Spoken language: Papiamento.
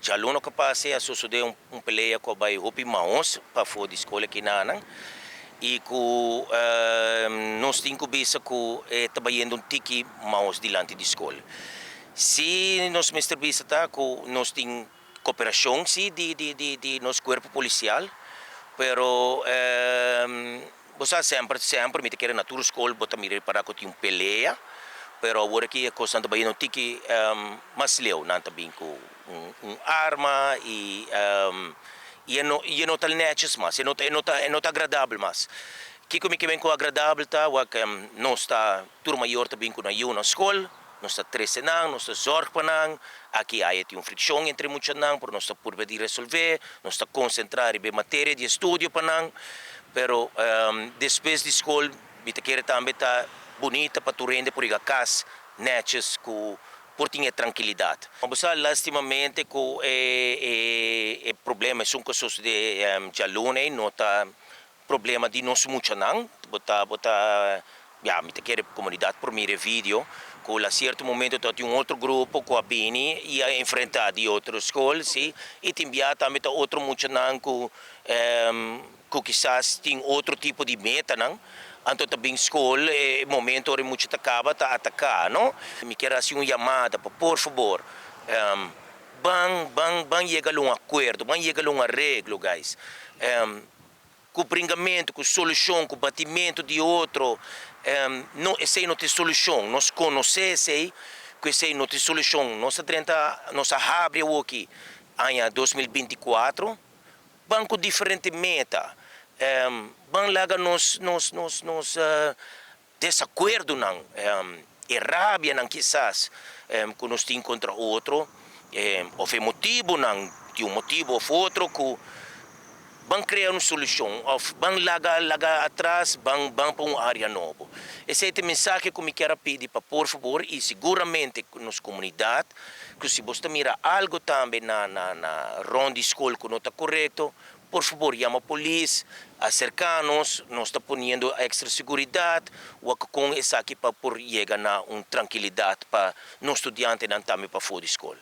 Djaluna ku pasa a sosodé un pelea ku a bai hopi mahos pafó di skol akinan i ku nos tin ku bisa ku e ta bayendo un tiki mahos dilanti di skol. Si nos mester bisa ta ku nos tin koperashon si di di di di nos kuerpo polisial, pero bo sa semper semper mi ta kere na tur skol bo ta mira ripará ku tin un pelea, pero awor aki e kosnan ta bayendo un tiki mas leu, nan ta bin ku un arma i i e no i e no ta nètjes mas, e no ta e no ta e no ta agradabel mas. Kiko mi ke ben ku agradabel ta wak nos ta tur mayor ta bin ku nan yu na skol, nos ta trese nan, nos ta zòrg pa nan, aki aya tin un frikshon entre muchanan pero nos ta purba di resolvé, nos ta konsentrá riba e materia di estudio pa nan, pero despues di skol mi ta kere tambe ta bunita pa tur hende por yega kas nètjes ku por tin e trankilidat. Bo sa lastimamente ku e problema esun ku a sosode djaluna ei no ta problema di nos muchanan, bo ta bo ta ya mi ta kere komunidat por mira e video ku la sierto momento ta tin un otro grupo ku a bini i a enfrenta di otro skol si i tin bia tambe ta otro muchanan ku ku kisas tin otro tipo di metanan, anto ta bin skol e momento ora e mucha ta kaba ta ataká no. Mi kier hasi un yamada pa por fabor ban ban ban yega lo un akuerdo, ban yega lo un areglo guys ku bringamentu, ku solushon, ku batimentu di otro no esei no ta e solushon, nos konosé esei ku esei no ta e solushon, nos a drenta nos a habri awoki aña 2024. Ban ku diferente meta. Ban laga nos nos nos nos desakuerdonan, e rabianan kisas ku nos tin kontra otro, òf e motibunan, di un motibu òf otro ku ban krea un solushon òf ban laga laga atras, ban ban pa un área nobo. Esei ta e mensahe ku mi kier a pidi pa por fabor i siguramente nos komunidat Ku si bos ta mira algo tambe na na na rond di skol ku no ta korekto, por fabor yama polis, aserká nos, nos ta poniendo èkstra seguridat, wak kon esaki pa por yega na un trankilidat pa nos studiantenan tambe pafó di skol.